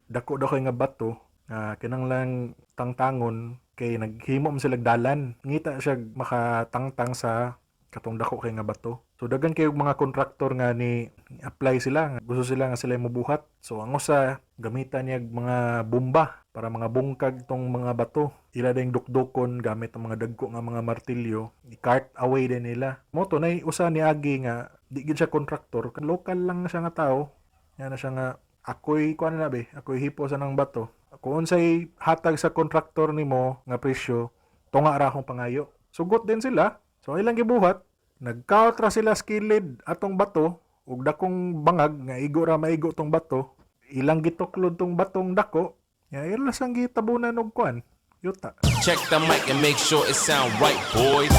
dako daw kay nga bato nga kinahanglan tangtangon kay naghimo man sila dalan. Ngita siya makatangtang sa katong dako kay nga bato. So daghan kayo mga kontraktor nga ni apply sila, nga gusto sila nga sila mobuhat. So ang usa, gamitan niya mga bomba para mga bungkag tong mga bato. Ila ding dukdukon gamit ang mga dagko nga mga martilyo, i-cart away din nila. Mao to nay usa ni agi nga di gid siya kontraktor, local lang siya nga tao. Yan na siya nga ako'y kuan na be, ako'y hipo sa nang bato. Kung unsay hatag sa kontraktor nimo nga presyo, tunga ra akong pangayo. Sugot din sila. So ilang gibuhat, nagkaot ra sila sa kilid atong bato ug dakong bangag nga igo ra maigo tong bato. Ilang gituklod tong batong dako, nga ila sang gitabunan og kuan, yuta. Check the mic and make sure it sound right, boys.